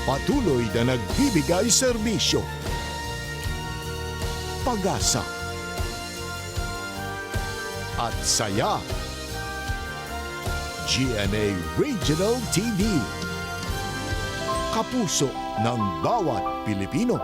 Patuloy na nagbibigay serbisyo, pag-asa, at saya. GMA Regional TV. Kapuso ng bawat Pilipino.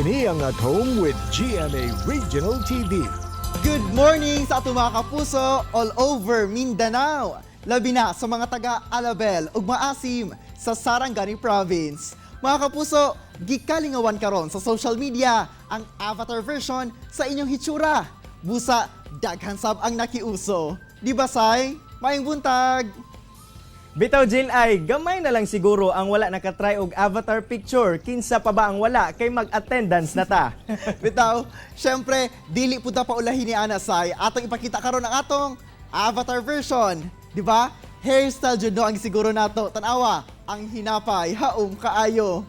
Kini ang At Home with GMA Regional TV. Good morning sa atong mga kapuso all over Mindanao. Labi na sa mga taga Alabel ug Maasim sa Sarangani Province. Mga kapuso, gikalingawan karon sa social media ang avatar version sa inyong hitsura. Busa, daghan sab ang nakiuso. Di ba, Sai? Maayong buntag! Bitaw Jill, ay gamay na lang siguro ang wala nakatry og avatar picture. Kinsa pa ba ang wala kay mag-attendance na ta? Bitaw, syempre, dili pud ta paulahin ni Ana, Sai. Atong ipakita karon ang atong avatar version. Di ba? Hairstyle jud no ang siguro nato. Tanawa, ang hinapay, haom kaayo.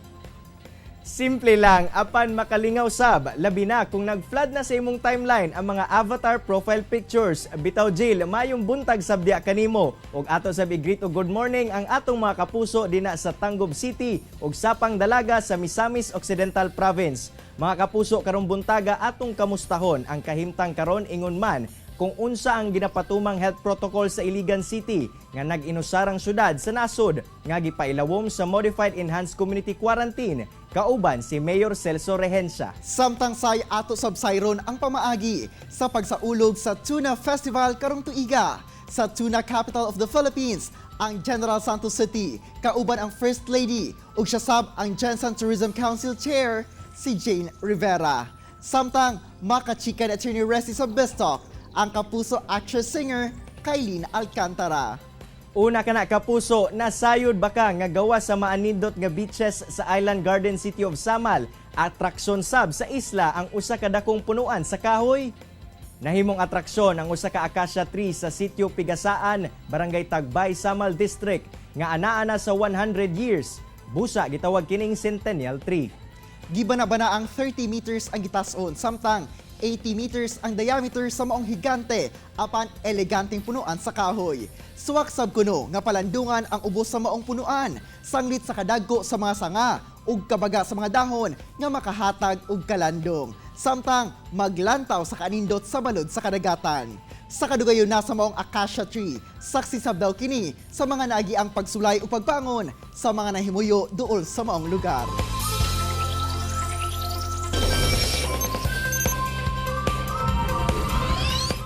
Simple lang apan makalingaw sab, labi na kung nag-flood na sa imong timeline ang mga avatar profile pictures. Bitaw Jill, mayong buntag sabdiya kanimo ug ato sab i-greet og good morning ang atong mga kapuso dina sa Tangub City ug Sapang Dalaga sa Misamis Occidental Province. Mga kapuso, karong buntaga atong kamustahon ang kahimtang karon ingon man kung unsa ang ginapatumang health protocol sa Iligan City nga nag-inusarang syudad sa nasod nga gipailawom sa Modified Enhanced Community Quarantine, kauban si Mayor Celso Regencia. Samtang, Say, ato sabsayron ang pamaagi sa pagsaulog sa Tuna Festival karong tuiga sa Tuna Capital of the Philippines, ang General Santos City, kauban ang First Lady ug siya sab ang GenSan Tourism Council Chair, si Jane Rivera. Samtang makachika ni Attorney Resi sa Best Talk ang kapuso actress-singer Kyline Alcantara. Una ka na, kapuso, nasayod ba ka nga gawa sa maanindot nga beaches sa Island Garden City of Samal, atraksyon sab sa isla ang usa ka dakong punuan sa kahoy? Nahimong atraksyon ang usa ka acacia tree sa sitio Pigasaan, Barangay Tagbay, Samal District nga anaa na sa 100 years. Busa gitawag kining Centennial Tree. Gibana-bana ang 30 meters ang gitason samtang 80 meters ang diameter sa maong higante apan eleganteng punuan sa kahoy. Suwak sab kuno nga palandungan ang ubos sa maong punuan sanglit sa kadagko sa mga sanga ug kabaga sa mga dahon nga makahatag og kalandong. Samtang maglantaw sa kanindot sa balod sa kadagatan. Sa kadugayon na sa maong acacia tree, saksi sab daw kini sa mga naagiang pagsulay o pagbangon sa mga nahimuyo duol sa maong lugar.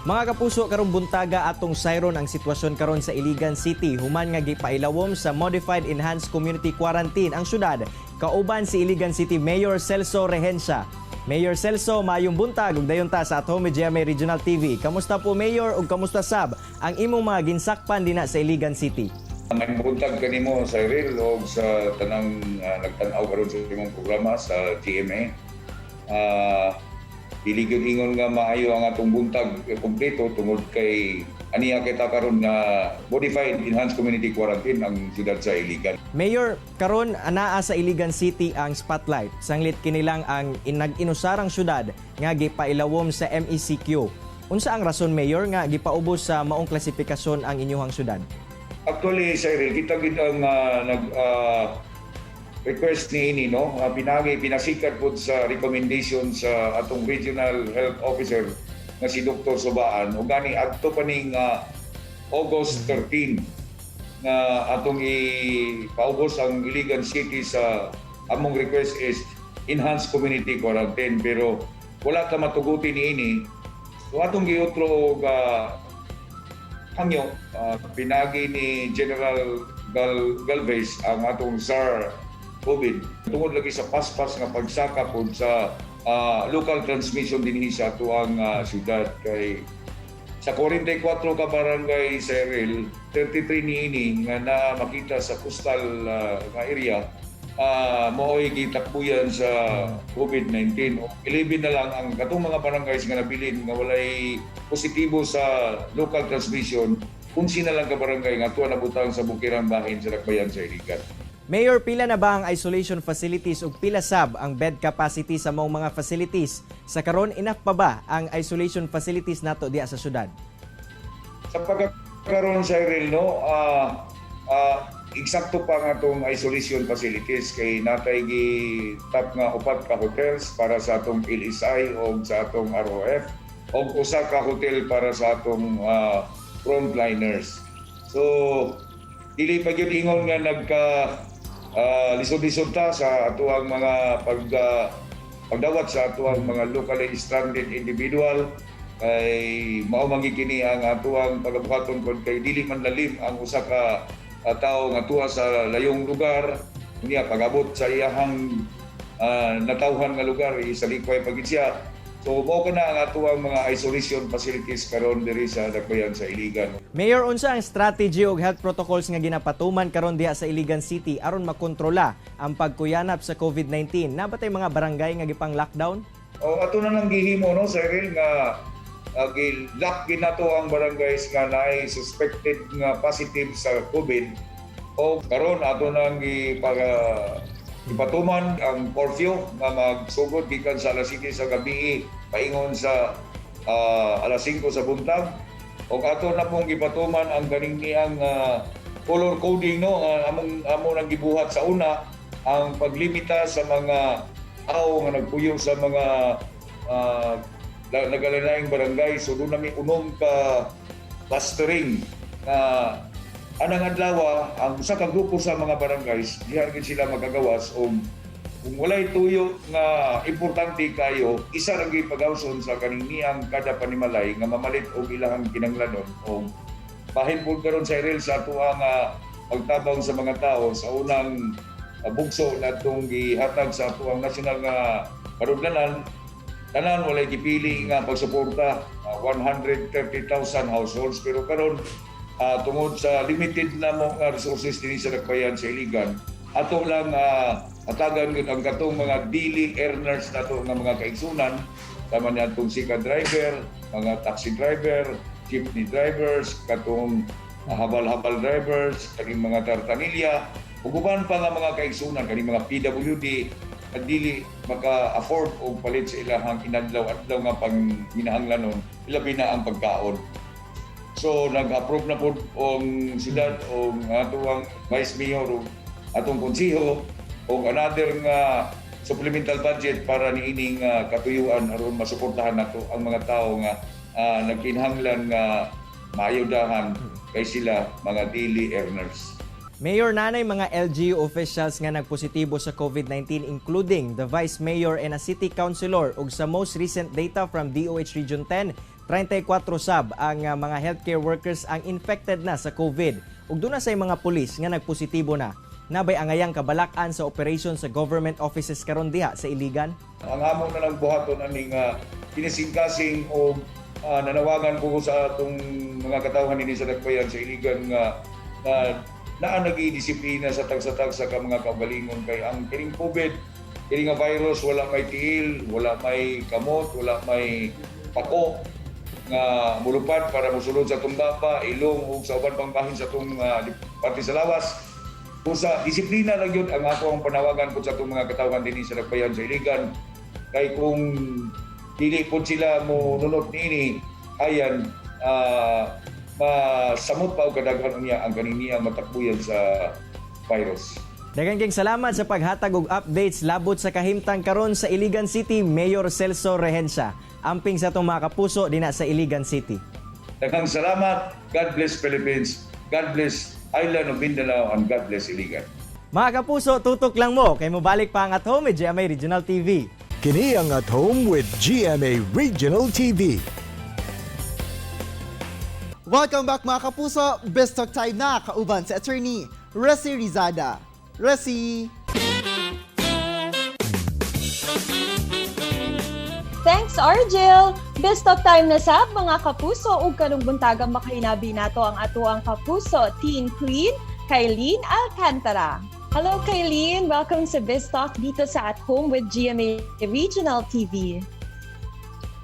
Mga kapuso, karong buntaga atong sayron ang sitwasyon karon sa Iligan City human nga gipailawom sa Modified Enhanced Community Quarantine ang syudad, kauban si Iligan City Mayor Celso Regencia. Mayor Celso, mayong buntag ug dayon ta sa At Home with GMA Regional TV. Kamusta po, Mayor, ug kamusta sab ang imong mga ginsakpan dina sa Iligan City? May buntag kanimo, Cyril, o sa tanang nagtan-aw karon sa imong programa sa GMA. Dili gyud ingon nga maayo ang atong buntag kompleto tungod kay aniya kita karon nga modified enhanced community quarantine ang siyudad sa Iligan. Mayor, karon anaa sa Iligan City ang spotlight. Sanglit kinilang ang nag-inusarang syudad nga gipailawom sa MECQ. Unsa ang rason, Mayor, nga gipaubos sa maong klasifikasyon ang inyuhang syudad? Actually, Cyril, kita gid ang nag request ni ini, no, pinagi pinasikat pod sa recommendation sa atong regional health officer nga si Dr. Subaan ug gani adto pa ning August 13 nga atong ipaubos ang Iligan City sa among request is enhanced community quarantine, pero wala ta matuguti niini, so atong giutro og hangyo pinagi ni General Galvez, ang atong czar. COVID tungod lagi sa paspas nga pagsaka pod sa local transmission dinhi sa atuang syudad, kay sa 44 ka barangay, Cyril, 33 niini nga na makita sa coastal nga area mao'y gitakbuyan sa COVID-19. 11 na lang ang katong mga barangays nga nabilin nga walay positibo sa local transmission. 11 na lang ka barangay nga tuwa nabutang sa bukirang bahin sa Dakbayan sa Iligan. Mayor, pila na ba ang isolation facilities ug pila sab ang bed capacity sa maong mga facilities? Sa karon, enough pa ba ang isolation facilities nato diha sa syudad? Sa pagkakaroon, Cyril, no, eksakto pa nga atong isolation facilities kay natay gi tap nga upat ka hotels para sa atong LSI o sa atong ROF o usa ka hotel para sa atong frontliners. So dili pa gyud ingon nga nagka lisod-lisod ta sa atuang mga pagdawat sa atuang mga locally stranded individual, kay mao man gyud kini ang atuang pagabuhaton kon kay dili man lalim ang usa ka tawo nga tuwa sa layong lugar niya, pag-abot sa iyahang natawhan nga lugar, isalikway pa gid siya. So mao kana ang atuang mga isolation facilities karon diri sa Dakbayan sa Iligan. Mayor, unsa ang strategy ug health protocols nga ginapatuman karon diha sa Iligan City aron makontrola ang pagkuyanap sa COVID-19? Naa ba tay mga barangay nga gipang lockdown? O ato na nang gihimo, no, Cyril, nga gi-lock ginato ang barangays nga naay suspected nga positive sa COVID, o karon ato nang gipatuman ang curfew nga magsugod gikan sa alas 7 sa gabi paingon sa alas 5 sa buntag, o ato na pong gipatuman ang kaning niyang color coding, no, nga among amo nang gibuhat sa una, ang paglimita sa mga tao nga nagpuyo sa mga nagalain barangay. So doon nami unom ka clustering nga anang adlaw ang usa ka grupo sa mga barangays diha gid sila magagawas, og kung walay tuyo nga importante kayo, isa ra gyud pagawson sa kaning niyang kada panimalay nga mamalit og ilahang kinanglanon. Og bahin pud karon, Cyril, sa atuang pagtabang sa mga tao sa unang bugso natong gihatag sa atuang national nga kadudlanan, tanan walay gipili nga pagsuporta, 130,000 households. Pero karon, tungod sa limited na mo nga resources dinhi sa Dakbayan sa Iligan, ato lang hatagan gyud ang katong mga daily earners nato nga mga kaigsunan, tama niya atong sika driver, mga taxi driver, jeepney drivers, katong habal-habal drivers, kaning mga tartanilya ug uban pa nga mga kaigsunan, kaning mga PWD at dili maka-afford og palit sa ilahang inadlaw-adlaw nga panghinahanglanon, ilabi na ang pagkaon. So nag-approve na po ang siyudad o atuang vice mayor o atong konseho og another nga supplemental budget para niining katuyuan aron masuportahan nato ang mga tao nga nagkinahanglan nga maayudahan kay sila mga daily earners. Mayor, naa nay mga LGU officials nga nagpositibo sa COVID-19, including the Vice Mayor and a City Councilor, ug sa most recent data from DOH Region 10, 34 sab ang mga healthcare workers ang infected na sa COVID. Ug duna say mga pulis nga nagpositibo na. Naa bay angayang kabalak-an sa operation sa government offices karon diha sa Iligan? Ang amo na lang buhaton aning kinisingkasing o nanawagan ko sa atong mga katawhan dinhi sa Dakbayan sa Iligan nga naa nagidisiplina sa tagsa-tagsa ka mga kaugalingon, kay ang kining COVID, kini nga virus, wala may tiil, wala may kamot, wala may pako nga mulupad para mosulod sa atong baba, ilong ug sa uban pang bahin sa atong parte sa lawas. Kung sa disiplina lang yun ang ako ang panawagan ko sa atong mga katawhan dinhi sa Dakbayan sa Iligan, kay kung dili po sila mo nunot niini, ayan, masamot pa og kadaghan niya ang kaniniyang matakbuyan sa virus. Daghang kayong salamat sa paghatag og updates labot sa kahimtang karon sa Iligan City, Mayor Celso Regencia. Amping sa atong mga kapuso dinha sa Iligan City. Daghang salamat. God bless Philippines. God bless Island of Mindanao and God bless Iligan. Mga kapuso, tutok lang mo kay mobalik pa ang At Home with GMA Regional TV. Kini ang At Home with GMA Regional TV. Welcome back, mga kapuso! Best Talk time na kauban si Attorney Resi Rizada. Resi! Thanks, Argel! Best of time na sab, mga kapuso, ug karong buntagang makahinabi nato ang atoang kapuso teen queen, Kyline Alcantara. Hello, Kyline! Welcome sa Biz Talk dito sa At Home with GMA Regional TV.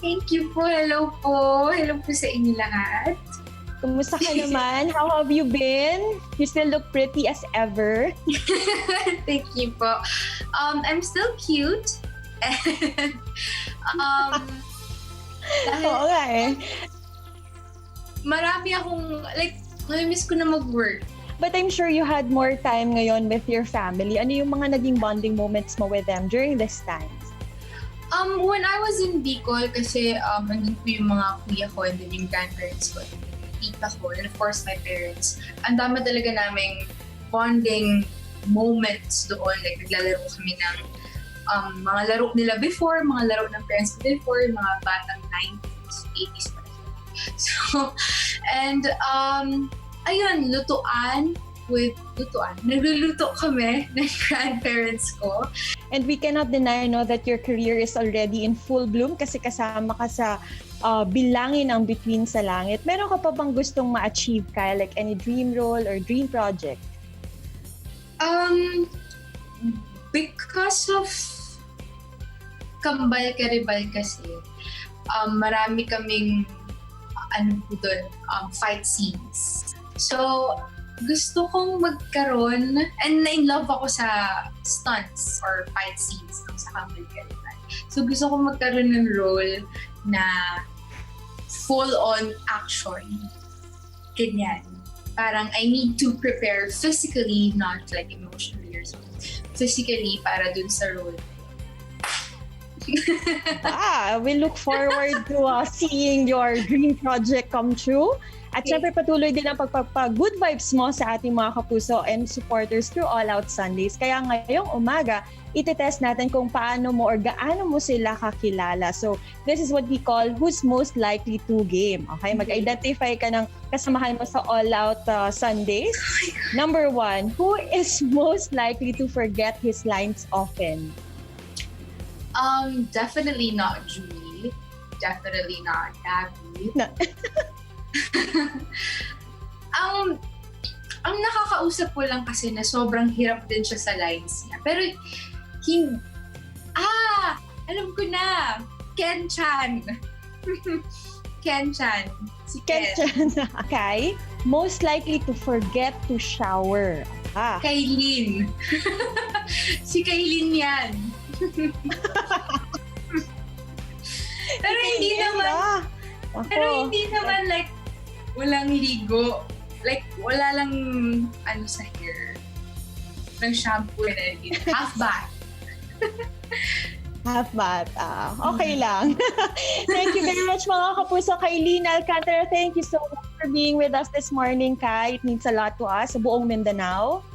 Thank you po. Hello po. Hello po sa inyo lahat. Kumusta ka naman? How have you been? You still look pretty as ever. Thank you po. I'm still cute. And, dahil Oo nga eh. marami akong, like, miss ko na mag-work. But I'm sure you had more time ngayon with your family. Ano yung mga naging bonding moments mo with them during this time? When I was in Bicol, kasi nandun po yung mga kuya ko and then yung grandparents ko, and then yung tita ko, and of course my parents. Ang dami talaga naming bonding moments doon. Like, naglalaro kami ng mga laro nila before, mga laro ng parents ko before, mga batang 90s, 80s pa sila. So, and ayun, lutuan with lutuan. Nagluluto kami ng grandparents ko. And we cannot deny, no, that your career is already in full bloom kasi kasama ka sa bilangin ang Bituin sa Langit. Meron ka pa bang gustong ma-achieve, Kyle? Like any dream role or dream project? Because of Kambal Karibal kasi, marami kaming ano po doon, fight scenes. So, gusto kong magkaroon, and na-in love ako sa stunts or fight scenes, no, sa Kambal Karibal. So, gusto kong magkaroon ng role na full-on action. Ganyan. Parang I need to prepare physically, not like emotionally or something. Physically para dun sa role. Ah, we look forward to seeing your dream project come true. At syempre patuloy din ang pagpapag-good vibes mo sa ating mga kapuso and supporters through All Out Sundays. Kaya ngayong umaga, itetest natin kung paano mo or gaano mo sila kakilala. So, this is what we call "Who's Most Likely to" game. Okay, mag-identify ka ng kasamahan mo sa All Out Sundays. Number one, who is most likely to forget his lines often? Definitely not Julie. Definitely not Gabby. Na- Ang nakakausap ko lang kasi na sobrang hirap din siya sa lines niya. Pero, hindi, alam ko na! Ken Chan. Ken Chan. Si Ken Ken. Chan. Okay. Most likely to forget to shower. Ah. Kaylin. Si Kaylin yan. Pero hindi naman, Ako. Pero hindi naman like walang ligo. Like wala lang ano sa hair. Ng shampoo and everything. Half bath. Half bath. Ah, okay lang. Thank you very much, mga kapuso. Kyline Alcantara, thank you so much for being with us this morning, Kai. It means a lot to us sa buong Mindanao.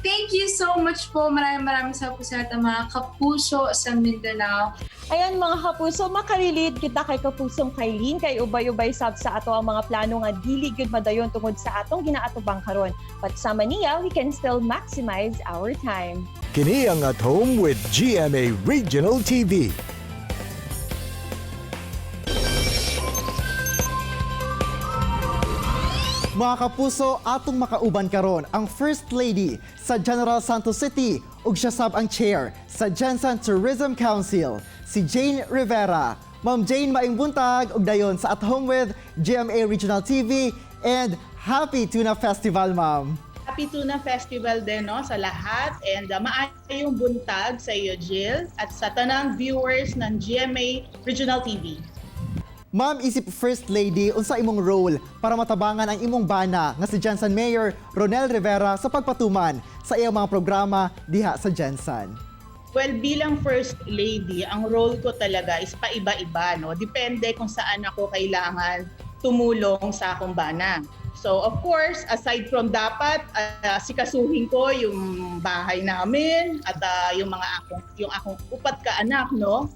Thank you so much po. Maraming maraming salamat po sa lahat ng mga kapuso sa Mindanao. Ayan, mga kapuso, makarelate kita kay kapusong Kyline kay ubay-ubay sab sa ato ang mga plano nga dili gyud madayon tungod sa atong ginaatubang karon. But sama niya, we can still maximize our time. Kini ang At Home with GMA Regional TV. Mga kapuso, atong makauban karon ang First Lady sa General Santos City ug siya sab ang chair sa Gensan Tourism Council, si Jane Rivera. Ma'am Jane, maayong buntag ug dayon sa At Home with GMA Regional TV and happy Tuna Festival, ma'am. Happy Tuna Festival din, no, sa lahat and maayong buntag sa iyo, Jill, at sa tanang viewers ng GMA Regional TV. Ma'am, isip First Lady, unsa imong role para matabangan ang imong bana nga si Gensan Mayor Ronel Rivera sa pagpatuman sa iyang mga programa diha sa Gensan? Well, bilang First Lady, ang role ko talaga is paiba-iba, no? Depende kung saan ako kailangan tumulong sa akong bana. So, of course, aside from dapat sikasuhin ko yung bahay namin at yung akong upat ka anak, no?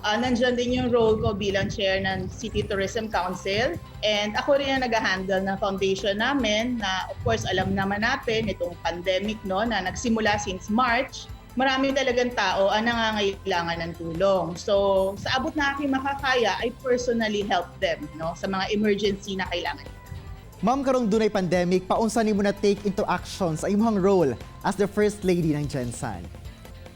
Nandyan din yung role ko bilang chair ng City Tourism Council. And ako rin ang nag-handle ng foundation namin na, of course, alam naman natin itong pandemic, no, na nagsimula since March. Marami talagang tao ang nangangailangan ng tulong. So, sa abot na aking makakaya, I personally help them, no, sa mga emergency na kailangan. Ma'am, karong dunay pandemic, paunsa nimo na take into action sa imong role as the First Lady ng GenSan?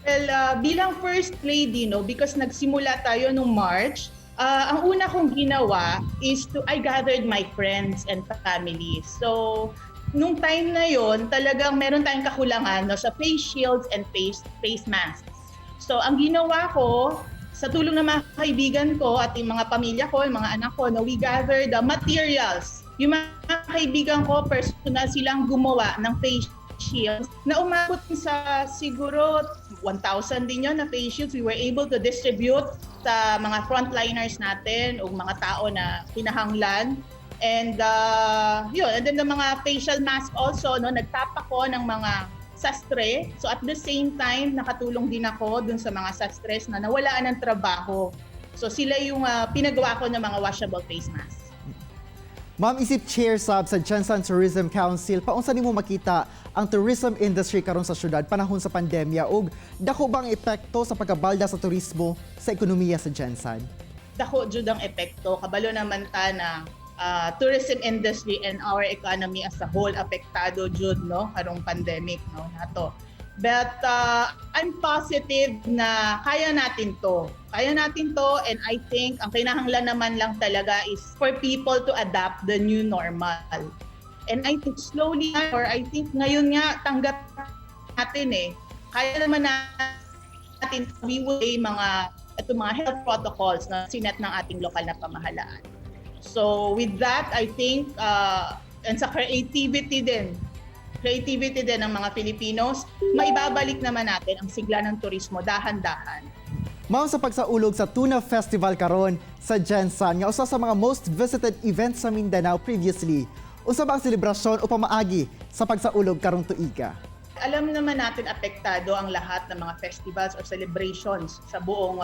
Well, bilang First Lady, no, because nagsimula tayo nung March, ang una kong ginawa is to, I gathered my friends and family. So, nung time na yon, talagang meron tayong kakulangan, no, sa face shields and face masks. So, ang ginawa ko, sa tulong ng mga kaibigan ko at yung mga pamilya ko, yung mga anak ko, no, we gathered the materials. Yung mga kaibigan ko, personal silang gumawa ng face shields na umabot sa siguro 1,000 din yun na face shields. We were able to distribute sa mga frontliners natin o mga tao na kinahanglan. And yun, and then the mga facial mask also, no, nagtap ako ng mga sastre. So at the same time, nakatulong din ako dun sa mga sastres na nawalaan ng trabaho. So sila yung pinagawa ko ng mga washable face masks. Ma'am, isip chair sab sa GenSan Tourism Council, paunsa nimo makita ang tourism industry karon sa syudad panahon sa pandemya ug dako bang epekto sa pagkabalda sa turismo sa ekonomiya sa GenSan? Dako jud ang epekto. Kabalo naman ta na tourism industry and our economy as a whole apektado jud, no, karong pandemic, no, nato. But I'm positive na kaya natin to. Kaya natin to, and I think ang kinahanglan naman lang talaga is for people to adapt the new normal. And I think slowly, or I think ngayon nga tanggap natin eh. Kaya naman natin, we will mga ito mga health protocols na sinet ng ating lokal na pamahalaan. So with that, I think, and sa creativity din ng mga Filipinos, maibabalik naman natin ang sigla ng turismo dahan-dahan. Ma'am, sa pagsaulog sa Tuna Festival karon sa GenSan nga usa sa mga most visited events sa Mindanao previously, unsa ba ang selebrasyon o pamaagi sa pagsaulog karong tuiga? Alam naman natin apektado ang lahat ng mga festivals or celebrations sa buong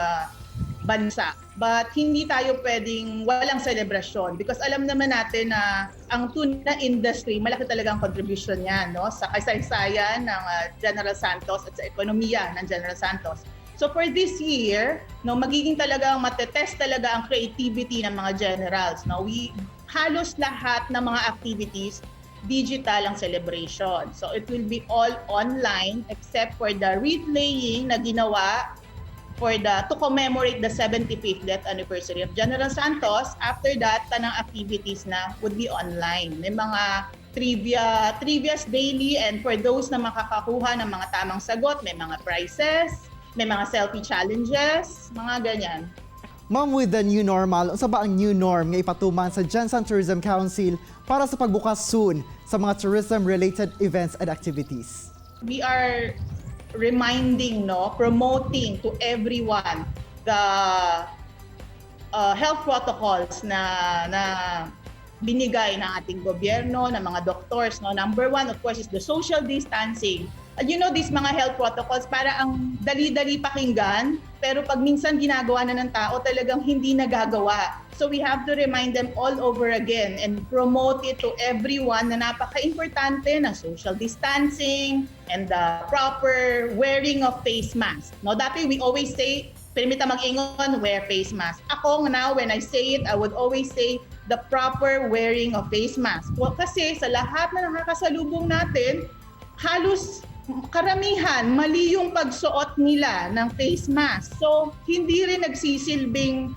bansa. But hindi tayo pwedeng walang selebrasyon because alam naman natin na ang tuna industry, malaki talaga ang contribution niya, no, sa kasaysayan ng General Santos at sa ekonomiya ng General Santos. So for this year, no, magiging talagang matetest talaga ang creativity ng mga generals. No? We halos lahat ng mga activities, digital ang celebration. So it will be all online except for the wreath laying na ginawa for the to commemorate the 75th death anniversary of General Santos. After that, tanang activities na would be online. May mga trivias daily, and for those na makakakuha ng mga tamang sagot, may mga prizes, may mga selfie challenges, mga ganyan. Ma'am, with the new normal, unsa ba ang new norm nga ipatuman sa GenSan Tourism Council para sa pagbukas soon sa mga tourism-related events and activities? We are reminding, no, promoting to everyone the health protocols na binigay ng ating gobyerno, ng mga doctors. No? Number one, of course, is the social distancing. And these mga health protocols, para ang dali-dali pakinggan, pero pag minsan ginagawa na ng tao, talagang hindi nagagawa. So we have to remind them all over again and promote it to everyone na napaka-importante ng social distancing and the proper wearing of face mask. No, dati we always say, pirmi ta mag-ingon, "Wear face mask." Ako now, when I say it, I would always say the proper wearing of face mask. Well, kasi sa lahat na nakakasalubong natin, halos karamihan, mali yung pagsuot nila ng face mask. So, hindi rin nagsisilbing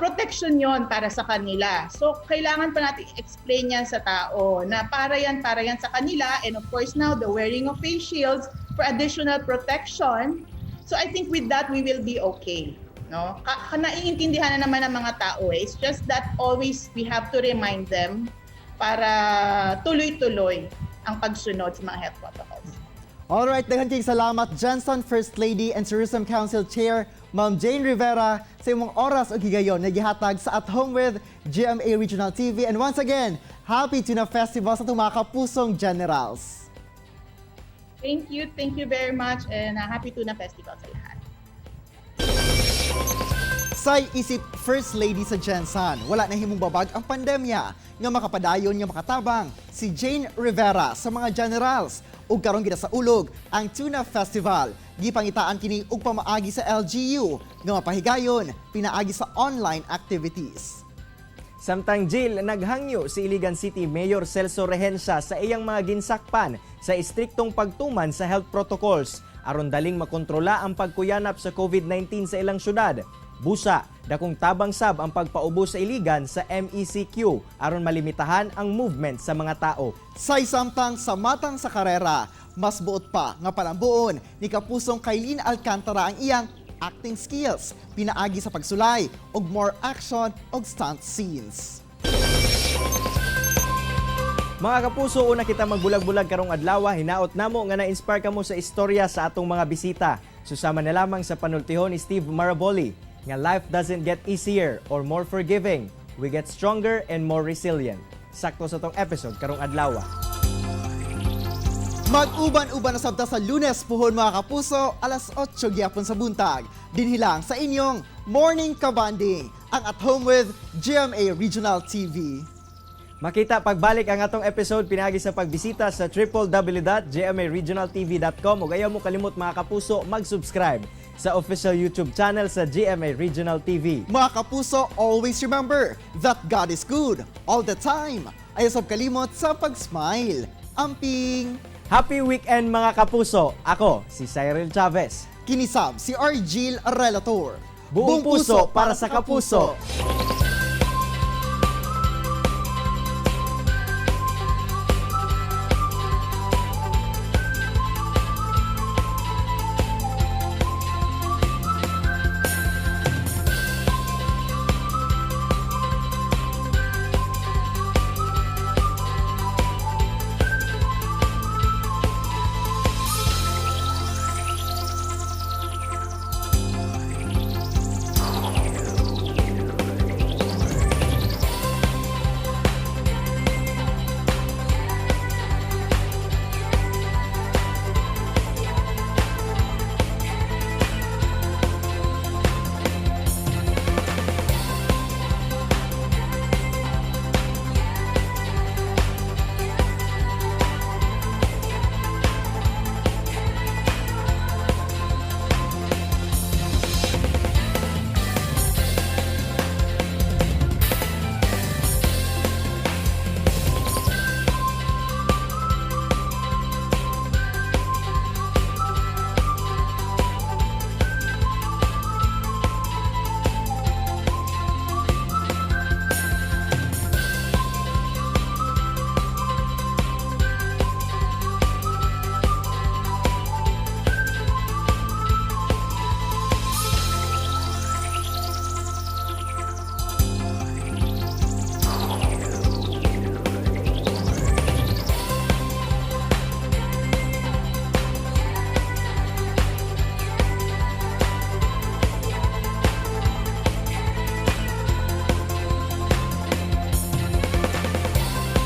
protection yon para sa kanila. So, kailangan pa natin explain yan sa tao na para yan sa kanila. And of course now, the wearing of face shields for additional protection. So, I think with that, we will be okay. No? Naiintindihan na naman ng mga tao eh. It's just that always we have to remind them para tuloy-tuloy ang pagsunod sa mga health protocols. Alright, daghan kayong salamat, GenSan First Lady and Tourism Council Chair, Ma'am Jane Rivera, sa imong oras ug higayon nga gihatag sa At Home with GMA Regional TV. And once again, happy Tuna Festival sa atong mga kapusong generals. Thank you very much, and happy Tuna Festival sa lahat. Say isip First Lady sa GenSan, wala na himong babag ang pandemya nga makapadayon nga makatabang si Jane Rivera sa mga generals ug karon gida sa ulog ang Tuna Festival. Gipangitaan kini og pamaagi sa LGU nga mapahigayon pinaagi sa online activities. Samtang Jill, naghangyo si Iligan City Mayor Celso Regencia sa iyang mga ginsakpan sa istriktong pagtuman sa health protocols aron daling makontrola ang pagkuyanap sa COVID-19 sa ilang syudad. Busa, dakong tabang sab ang pagpaubo sa Iligan sa MECQ aron malimitahan ang movement sa mga tao. Say samtang sa matang sa karera, mas buot pa nga palambuon ni kapusong Kyline Alcantara ang iyang acting skills, pinaagi sa pagsulay og more action og stunt scenes. Mga kapuso, una kita magbulag-bulag karong adlaw, hinaot namo nga na-inspire kamo sa istorya sa atong mga bisita. Susama na lamang sa panultihon ni Steve Maraboli nga life doesn't get easier or more forgiving. We get stronger and more resilient. Sakto sa tong episode karong adlaw. Mag-uban-uban na sabta sa Lunes puhon, mga kapuso, alas 8 gyapon sa buntag. Dinhi lang sa inyong Morning Kabanding, ang At Home with GMA Regional TV. Makita pagbalik ang atong episode pinaagi sa pagbisita sa www.gmaregionaltv.com ug ayaw mo kalimot, mga kapuso, mag-subscribe sa official YouTube channel sa GMA Regional TV. Mga kapuso, always remember that God is good all the time. Ayaw sab kalimot sa pag-smile. Amping! Happy weekend, mga kapuso. Ako si Cyril Chavez. Kini sab si Argil Relator. Buong puso para sa kapuso.